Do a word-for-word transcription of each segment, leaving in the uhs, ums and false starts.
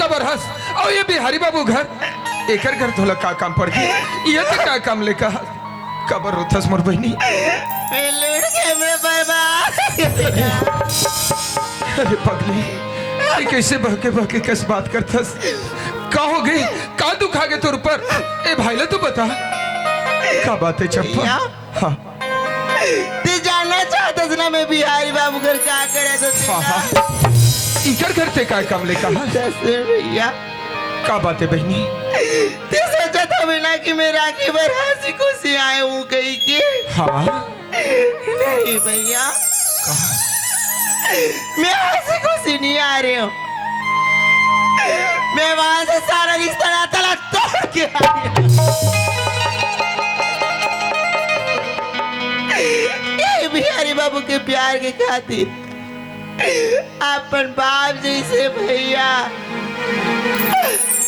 बर हस, अउ ये बिहारी बाबू घर, एकर घर तोला का काम पड़ गे? ये तो का काम ले कहा? काबर रोथस मोर बहिनी? मैं लूट के मैं बर्बाद। अरे पगली, ये कैसे बहके बहके कस बात करथस? का हो गई? का दुख आ गए तोर ऊपर? ए भाई ला तू बता, का बात है चंपा? भैया। हाँ। ते जानना चाहत हस ना, मैं बिहारी बाबू घर का करे तो हाँ, हाँ। इकर घर ते का काम ले कहा? ससुर भैया। का बात है बहिनी? ते सोचत हवे ना कि मैं राखी बर हंसी खुशी आए हूँ कही के। हाँ। नहीं भैया, मैं हंसी खुशी नहीं आ रही हूँ। मैं वहां से सारा रिश्ता नाता ला तोड़ के आ रही हूँ। ये बिहारी बाबू के प्यार के खातिर अपन बाप जैसे भैया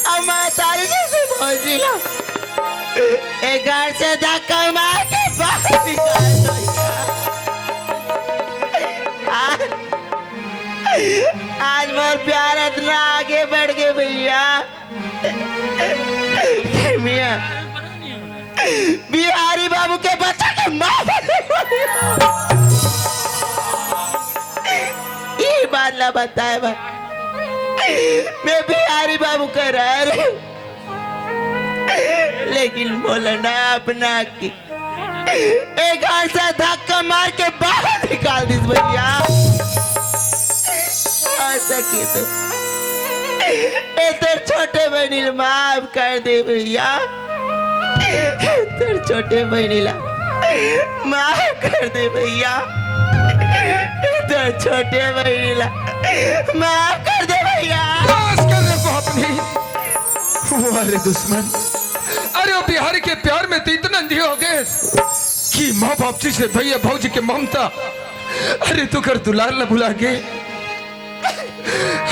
अउ महतारी जैसे भौजी ला ए घर से धक्का मार के बाहर निकाल दो। आज, आज मोर प्यार इतना आगे बढ़ गए भैया। मियाँ, बिहारी बाबू के बच्चा के माँ बने। ये बात ला बताए भाई, मैं बिहारी बाबू का रह रही हूँ, लेकिन बोला ना अपना की एक हाथ से धक्का मार के बाहर निकाल दिस भैया। आ सके तो ए तोर छोटे बहिनी ल माफ कर दे भैया, ए तोर छोटे बहिनी ला माफ कर दे भैया, ए तोर छोटे बहिनी ला माफ कर दे भैया। बस कर रे बाप ने। वाह रे दुश्मन, अरे वो बिहारी के प्यार में तो इतना अंधी हो गए कि माँ बाप जी से भैया भौजी के ममता, अरे तू कर दुलार ला भुला गए।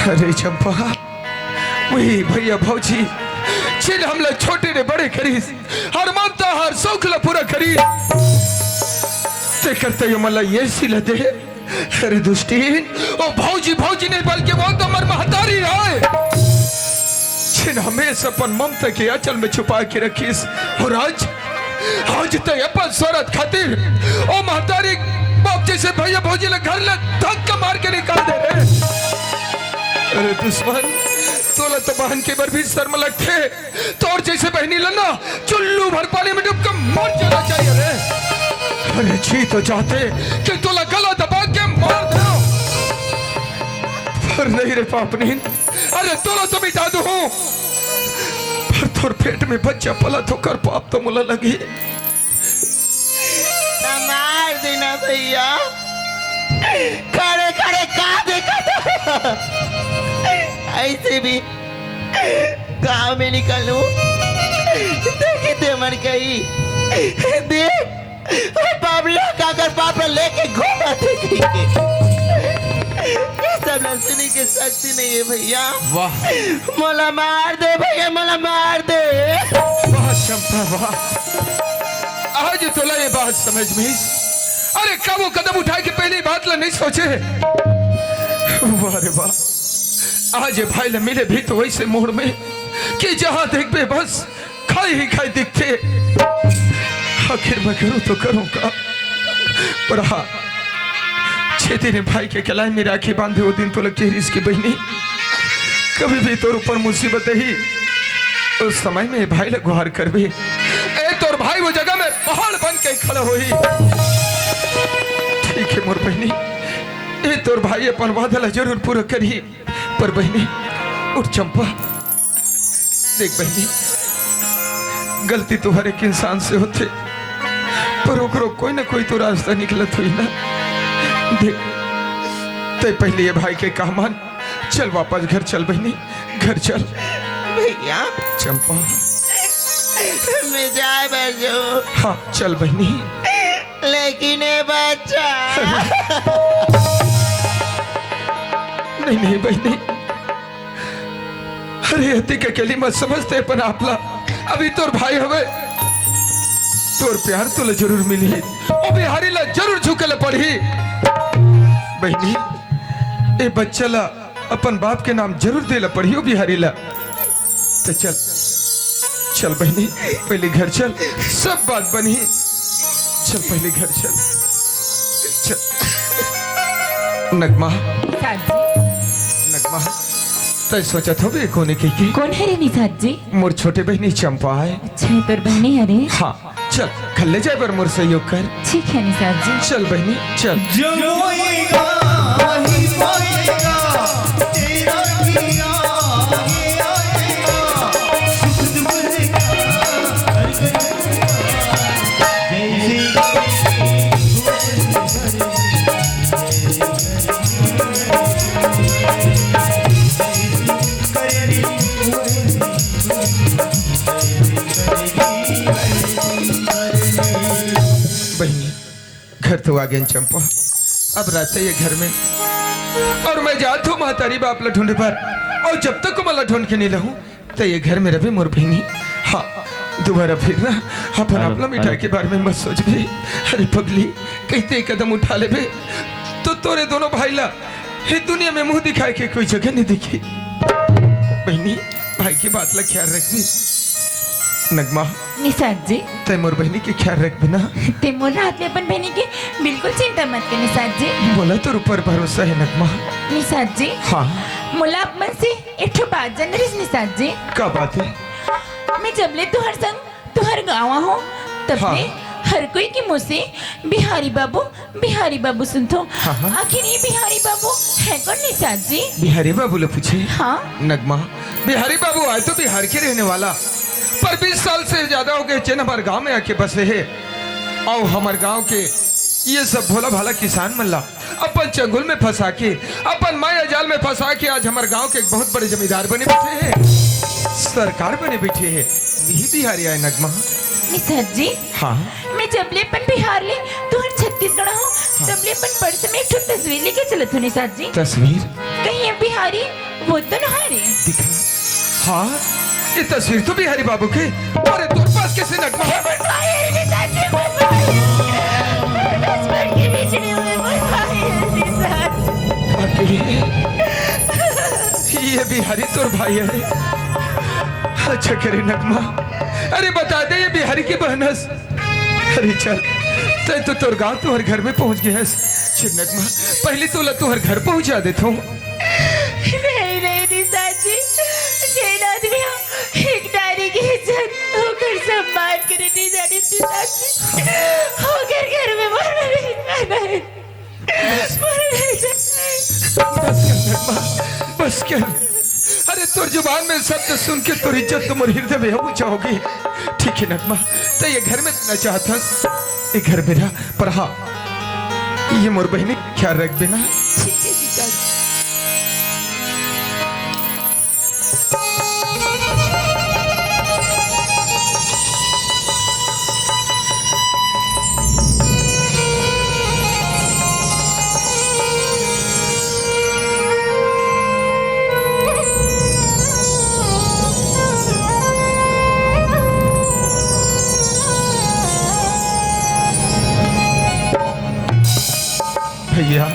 अरे चंपा, वही भैया भौजी जिन हमला छोटे ले बड़े करिस, हर ममता हर शौक ला पूरा करिस, ते करते ये मला ये सिला दे। अरे दुष्टीन, ओ भौजी, भौजी नहीं बल्कि वो तो हमर महतारी है। जिन हमेशा अपन ममता के आंचल में छुपा के रखिस। और आज, आज तो अपन स्वार्थ खातिर ओ महतारी बाप जैसे भैया भौजी ला घर ला धक्का मार के निकाल दे रे। अरे दुश्मन, तोला तो बहन के बर भी शर्म लगथे। तोर जैसे बहिनी ला ना चुल्लू भर पानी में डूब के मर जाना चाहिए रे। अरे जी तो चाहते कि तोला गला दबा के मार दे, पर नहीं रे पापनी, अरे तोला तो मिटा दूँ, पर तोर पेट में बच्चा पला तो कर पाप तो मोला लगी। मार देना भैया, खड़े खड़े का देखा था? ऐसे भी गांव में निकलूं, देखी ते मन कही, देख, वो बाबला काकर पापड़ा लेके घूमा थे कही के। ये सब लसनी के शक्ति नहीं है भैया। वाह। मोला मार दे भैया, मोला मार दे। वाह चंपा, वाह। आज तोला ये बात समझ में आइस। अरे, का वो कदम उठाए के पहले ये बात ला नहीं सोचे? वाह रे वाह। आज ये भाई ला मिले भी तो वैसे मोड़ में कि जहां देखबे बस खाई ही खाई दिखथे। आखिर मैं करूं तो करूं का? पर हाँ, जे दिन भाई के कलाई में राखी बांधे, वो दिन तोला कहिस कि बहिनी, कभी भी तोर ऊपर मुसीबत ही, उस समय में भाई ला गुहार करबे, ए तोर भाई वो जगह में पहाड़ बन के खड़ा होही। ठीक है मोर बहिनी, ए तोर भाई अपन वादा ला जरूर पूरा करही। पर बहिनी, उठ चंपा, देख बहिनी, गलती तो हर एक इंसान से होथे, पर ओकरो कोई ना कोई तो रास्ता निकलत होही ना। देख, ते पहले ये भाई के कहा मान, चल वापस घर चल बहिनी, घर चल। भैया। चंपा। मैं जाए बर जाऊं। हाँ, चल बहिनी। लेकिन ये बच्चा। नहीं, नहीं बहिनी, अरे अति के केली मत समझते अपन आप ला। अभी तोर भाई हवे, तोर प्यार तोला जरूर मिलही, ओ बिहारी ला जरूर झुके ला पड़ही। बहिनी, ए बच्चा ला अपन बाप के नाम जरूर दे ला पड़ही ओ बिहारी ला। तो चल, चल बहिनी, पहले घर चल, सब बात बनही। चल पहले घर चल, चल। नगमा, निषाद जी। नगमा, तैं सोचत होबे कोने के, के? कोन हरे निषाद जी? मोर छोटे बहिनी चंपा आय। अच्छा, तोर बहिनी हरे? हाँ। चल, घर ले जाए बर मोर सहयोग कर। ठीक है निषाद जी। चल बहिनी, चल। जो होएगा, वही होएगा, तेरा किया, ये आएगा, सुख दुख रहेगा, हर कोई जैसे बहिनी, घर तो आ गेन चंपा, अब रहते ये घर में, और मैं जात हूँ महतारी बाप ला ढूंढे बर, और जब तक मैं ला ढूंढ के नहीं लाहूँ, तो ये घर में रहे मोर बहिनी। हाँ, दोबारा फिर ना अपन आपला मिठाई के बारे में मत सोचबे। अरे पगली, कहीं तैं कदम उठा लेबे, तो तोरे दोनों भाई ला ये दुनिया में मुंह दिखाए के कोई जगह नहीं दिखी। बहिनी, भाई के बात ला ख्याल रखबे। नगमा, निषाद जी। तैं मोर बहिनी के ख्याल रखबे ना? तैं मोर हाथ में अपन बहिनी के बिल्कुल चिंता मत कर निषाद जी। मोला तोर ऊपर भरोसा है नगमा। निषाद जी। हाँ। मोला अपन से एक ठो बात जान रहिस निषाद जी। का बात है? मैं जब ले तुहर संग तुहर गाँव आहूँ, तब हाँ। ले हर कोई के मुँह से बिहारी बाबू, बिहारी बाबू सुनथों। हाँ, हाँ। आखिर ये बिहारी बाबू है कोन निषाद जी? बिहारी बाबू ला पूछे? हाँ। नगमा, बिहारी बाबू आय तो बिहार के रहने वाला, पर बीस साल से ज्यादा हो गए जेन हमर गांव में आके बसे हे। अउ हमर गांव के ये सब भोला भाला किसान मन ला अपन चंगुल में फंसा के, अपन माया जाल में फंसा के आज हमर गांव के एक बहुत बड़े जमींदार बने बैठे हे, सरकार बने बैठे हे। वही बिहारी आय नगमा। निषाद जी, हाँ। मैं जब ले अपन बिहार ले तुहर छत्तीसगढ़ आहूँ, हाँ। तब ले अपन पर्स में एक ठो तस्वीर लेके चलत हूँ निषाद जी। तस्वीर? कहीं ये बिहारी वो तो ना रे? दिखा। हाँ, ये तस्वीर तो बिहारी बाबू के। अरे तोर पास कैसे नगमा? हे मोर भाई, अरे निषाद जी, मोर भाई। मोर बचपन के बिछड़े हुए मोर भाई, अरे निषाद। अरे, ये बिहारी तोर भाई हे? अच्छा करे नगमा, अरे बता दे ये बिहारी के बहन हस। अरे चल, तैं तो तोर गाँव तोहर घर में पहुँच गे हस। चल नगमा, पहली तोला तोहर घर पहुँचा देथों। नहीं, नहीं, निषाद जी, जेन आदमी ह एक नारी के इज्जत, ओकर सम्मान करे नहीं जाने निषाद जी, ओकर घर में मोर नहीं जाना हे। बस कर नगमा, बस कर। अरे तोर जुबान में शब्द सुन के तोर इज्जत तो मोर हृदय में ऊंचा हो गई। ठीक है नगमा, तैं ये घर में रहना चाहत हस, ये घर में रह, पर हाँ, ये मोर बहिनी ख्याल रखबे ना। ठीक है जीजा जी। भैया,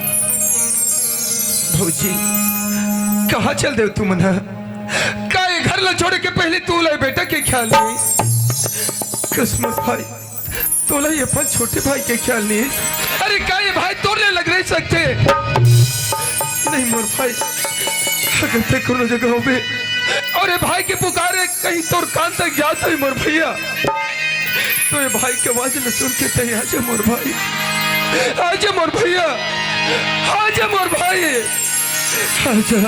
भौजी, कहाँ चल देव तुमन ह? का ये घर ला छोड़े के पहली तोला बेटा के ख्याल नहीं? किस्मत भाई, तोला ये अपन छोटे भाई के ख्याल नहीं? अरे का ये भाई तोर ले अलग रह सकथे? नहीं मोर भाई, अगर तैं कोनो जगह होबे अउ ये भाई के पुकार हे कहीं तोर कान तक जात होही मोर भैया, तो ये भाई के आवाज ल सुन के तैं आजा मोर भाई, आजा मोर भैया, आजा मोर भाई, आजा।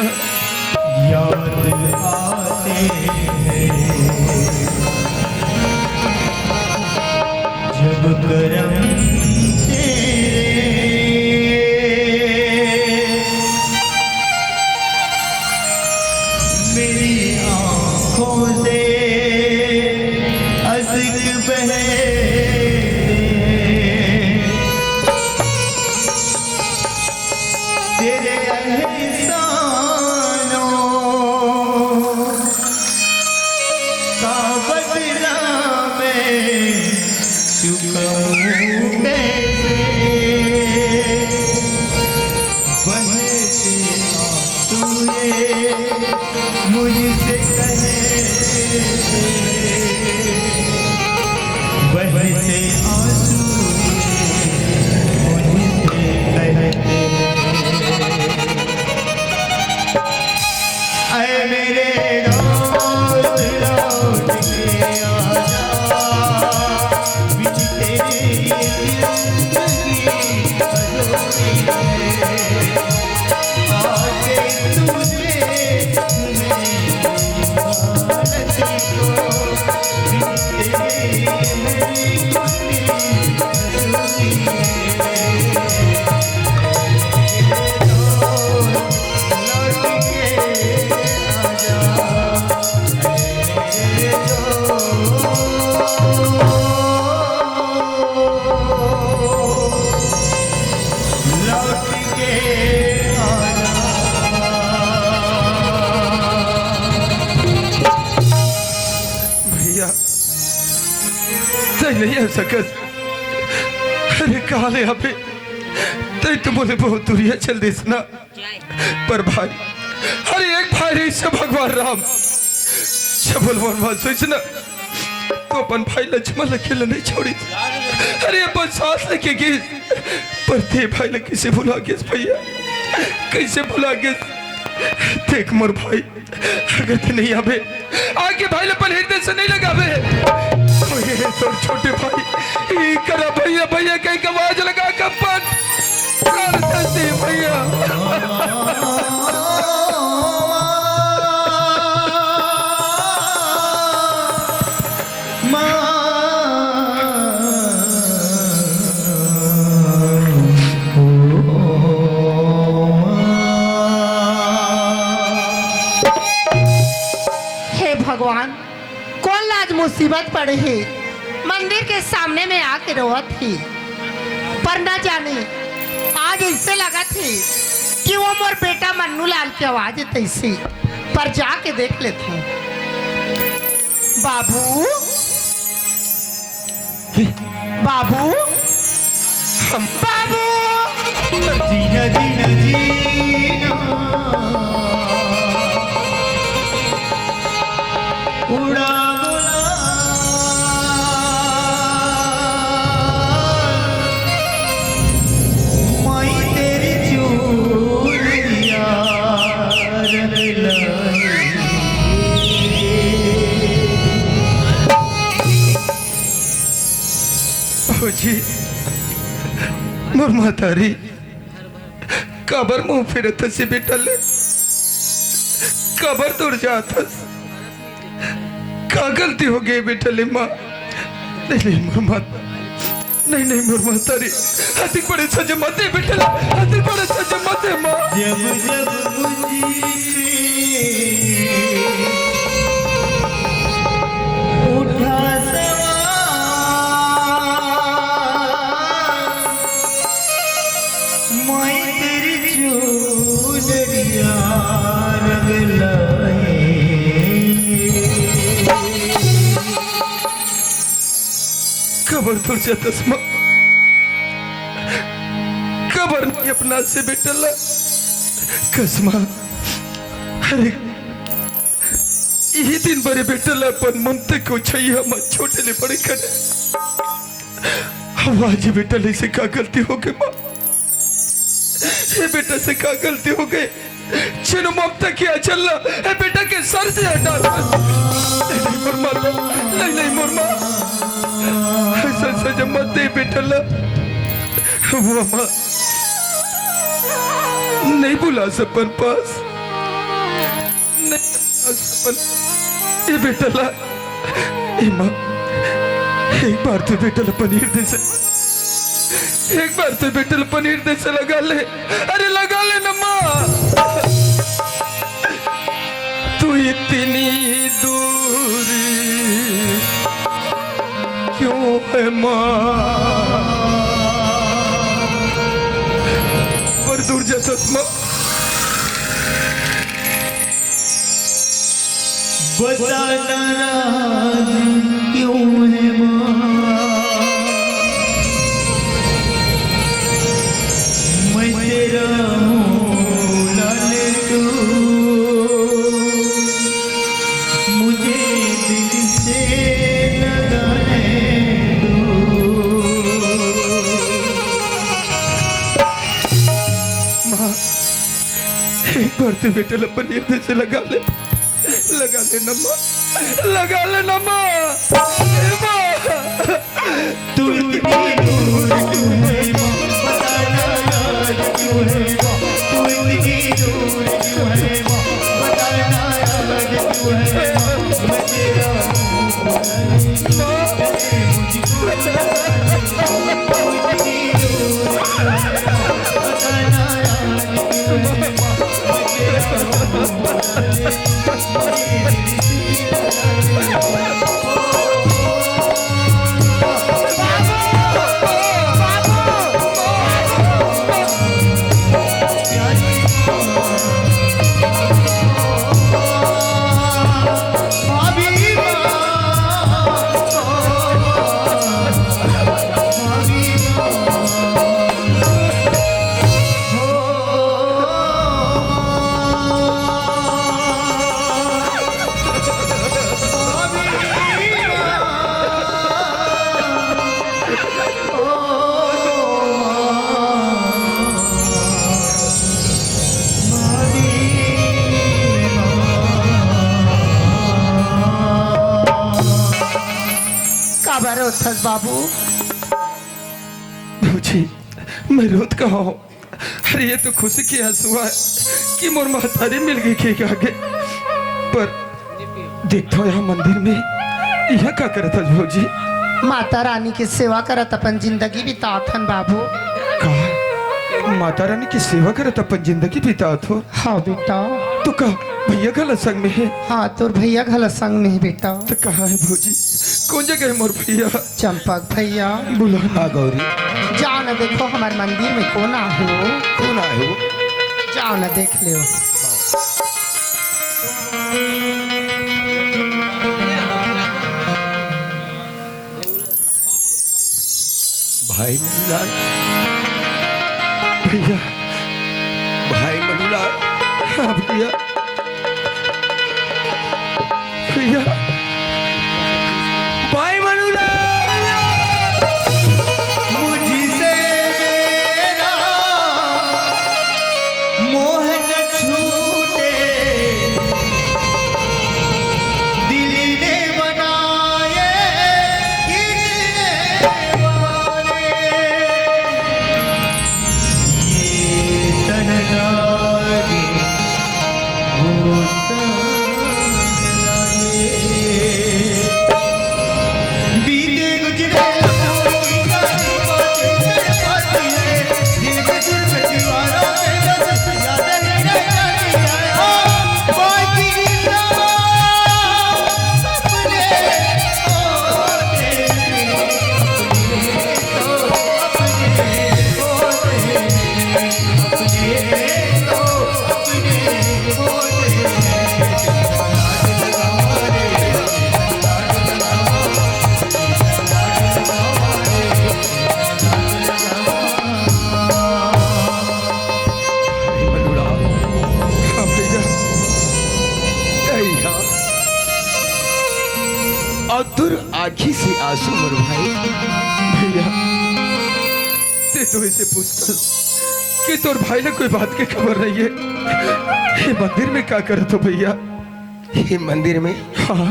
याद आते हैं जब करम तेरे, मेरी आंखों से अश्क बहे। तेरे एहसानों का बदला मैं चुकाऊं कैसे? बहते आंसू ये बहते आंसू मुझसे कहते हैं, ऐ मेरे दोस्त, लौट के आजा, बिन तेरे ये जिंदगी अधूरी है। आके तुझे भैया, तैं नहीं आ सकस। अरे, कहाँ ले अबे? तैं तो मोला बहुत दूरिहा चल देस ना। पर भाई, अरे, एक भाई रहिस भगवान राम, जब बलवान वासु रहिस ना, तो अपन भाई लक्ष्मण ला अकेला नहीं छोड़िस। अरे, अपन सास लेके गिस, पर तैं भाई ला कइसे भुला गेस भैया, कइसे भुला गेस? देख मोर भाई, अगर तैं नहीं आबे, आके भाई ला अपन हृदय से नहीं लगाबे, तो ये तोर छोटे भाई, ई करा भैया, भैया कहि के आवाज लगा के अपन कर देती भैया। हे भगवान, कोन ला आज मुसीबत पड़े हे, मंदिर के सामने में आके रोवत हे, पर न जाने आज अइसे लगत हे कि वो मोर बेटा मन्नू लाल के आवाज हे तइसे, पर जाके देख लेथंव। बाबू, बाबू, हम बाबू। जीना, जीना, जीना। उड़ा गुलाल, माई तेरी चूड़िया रंग लाई। भौजी, मोर महतारी, काबर मुंह फेरत हस बेटा ले? काबर दूर जात हस? का गलती हो गे बेटा ले माँ? नहीं, नहीं, मोर माँ, नहीं, नहीं, मोर महतारी, अतिक बड़े सजा मत दे बेटा ला, अतिक बड़े सजा मत दे माँ। जब जब मुझी पे उठा सवाल, माई तेरी चूनरिया रंग लाई। काबर दूर जात हस माँ? काबर नहीं अपनास बेटा ला? कस माँ, अरे, इही दिन बर ए बेटा ला अपन ममता के ओछाई हमन छोटे ले बड़े करे। अब आज ए बेटा ले से का गलती हो गे माँ? ए बेटा से का गलती हो गे? जेन ममता के आंचल ला ए बेटा के सर से हटा दे। नहीं, नहीं, मोर माँ, नहीं, नहीं, मोर माँ, अइसन सजा मत दे बेटा ला। वो माँ नहीं बुलास अपन पास। नहीं, अपन, ए बेटा ला, ए माँ, एक बार तो बेटा ला अपन हृदय से, एक बार तो बेटा ला अपन हृदय से लगा ले, अरे लगा ले ना माँ। तू इतनी दूरी क्यों है माँ? पर दूर जात हस माँ। बता नाराज क्यों है माँ, मैं तेरा हूँ लाल तू। तू बेटा ला अपन हृदय से लगा ले, लगा ले ना माँ, लगा ले ना माँ। ए माँ, तू इतनी दूर क्यों है माँ? बताना यार क्यों है माँ? तू इतनी दूर क्यों है माँ? बताना यार क्यों है माँ? मैं तेरा हूँ। काबर रोथस बाबू? भौजी, मैं रोत कहाँ हूँ? अरे, ये तो खुशी के आंसू आय कि मोर महतारी मिल गई के आगे। पर देख तो यहाँ मंदिर में, यहाँ का करत हस भौजी? माता रानी के सेवा करत अपन जिंदगी बितात हन बाबू। का? माता रानी के सेवा करत अपन जिंदगी बितात हो? हाँ बेटा। तो का भैया घला संग में हे? हाँ, तोर भैया घला संग में हे बेटा। तो कहाँ हे भौजी? कौन जगह हे मोर भैया? चंपक भैया। बोला। हाँ गौरी। जाओ ना देखो हमर मंदिर में कौन आहे हो। कौन आहे हो? जाओ ना देख लेव। भाई मनुलाल। भैया। भाई मनुलाल। हाँ भैया। भैया। भाई मनुलाल। मुझसे मेरा मोह न छूटे, दिल ने बनाए इतने वाले। ये तन लागे, वो तन लागे। बीते गुजरे लम्हों की कहानी बातें तड़पाती है। दिल के सुर में दीवारों पे बस याद है। अतुर आँखी से आंसू मोर भाई। भैया, ते तो इसे पूछतस कि तोर भाई ला कोई बात के खबर नहीं है। ये मंदिर में का करत हो भैया? ये मंदिर में हाँ।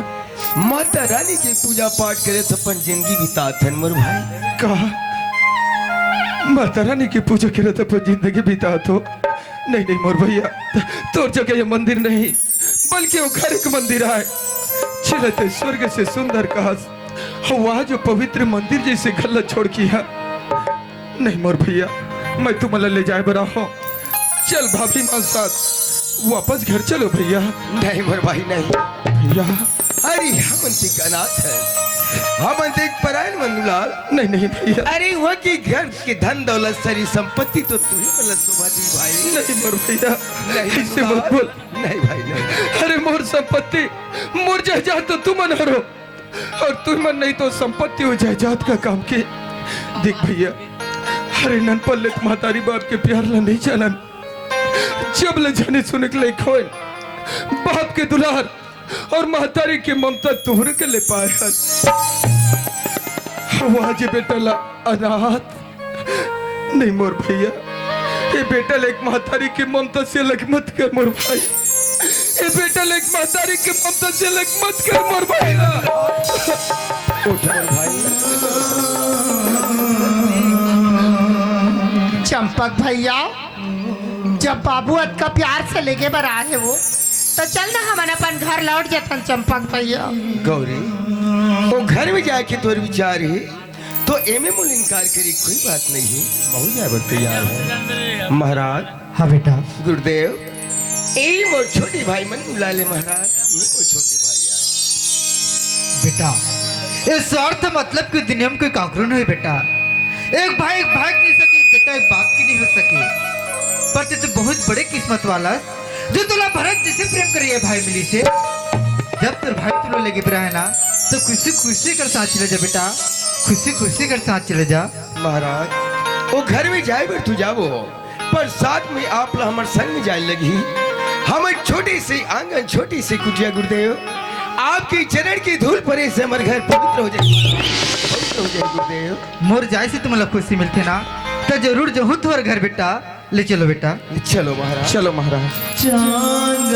माता रानी के पूजा पाठ करे त अपन जिंदगी बितात हन मोर भाई। का? माता रानी के पूजा करे त अपन जिंदगी बितात हो? नहीं, नहीं मोर भैया, तोर जगह ये मंदिर नहीं, बल्कि वो घर एक मंदिर आय, जेला ते स्वर्ग से सुंदर कहस। वहाँ जो पवित्र मंदिर जैसे घर ला छोड़ के यहाँ। नहीं मोर भैया, मैं तुमन ला ले जाए बर आहूँ। चल भाभी माँ साथ वापस घर चलो भैया। नहीं मोर भाई नहीं। भैया। अरे हमन ते अनाथ है, हमन ते परायन मनुलाल। नहीं नहीं भैया। अरे वो की घर के धन दौलत सारी संपत्ति तो तू ही मन ला शोभा दी भाई। नहीं मोर भैया। नहीं इससे मत बोल। नहीं भाई नहीं। अरे मोर संपत्ति मोर जायदाद तो तुमन हरो। अउ तुमन नहीं तो संपत्ति अउ जायदाद का काम के। देख भैया, अरे ननपन ले महतारी बाप के प्यार ला नहीं जानन। जब ले जाने सुने के लइक होय, बाप के दुलार अउ महतारी के ममता तोहरे के ले पाए हन। वो आज बेटा ला अनाथ नहीं मोर भैया, ये बेटा ल एक महतारी के ममता से अलग मत कर मोर भाई। ए बेटा ल एक महतारी के ममता से अलग मत कर मोर भाई। उठ मोर भाई। चंपक भैया, जब बाबू अतका प्यार से लेगे बर आए हे वो, त चल ना हमन अपन घर लौट जथन चंपक भैया। गौरी, वो घर में जाए के तोर विचार हे, तो एमे मोला इनकार करे कोई बात नहीं हे। महूं जाए बर तैयार हंव। महाराज। हाँ बेटा। गुरुदेव, ए मोर छोटे भाई मन बुला ले महाराज, ए मोर छोटे भाई यार। बेटा, ये स्वार्थ मतलब के दुनिया में कोई काकरो नहीं बेटा। एक भाई एक भाई के नहीं सके, बेटा एक बाप के नहीं हो सके। पर तैं तो बहुत बड़े किस्मत वाला, जो तोला भरत जैसे प्रेम करिया भाई मिलिस हे। जब तोर भाई तोला लेगे बर आए ना, तो खुशी खुशी कर साथ चले जा बेटा, खुशी खुशी कर साथ चले जा। महाराज, वो घर में जाए बर तो जाबो, पर साथ में आप ला हमर संग में जाए लगही। हमर छोटे से आंगन, छोटे से कुटिया गुरुदेव, आपके चरण की धूल परे से हमर घर पवित्र हो जाए, पवित्र हो जाए गुरुदेव। मोर जाए से तुमला खुशी मिलथे ना, त जरूर जहूं तोर घर बेटा। ले चलो बेटा। चलो महाराज। चलो महाराज। चांद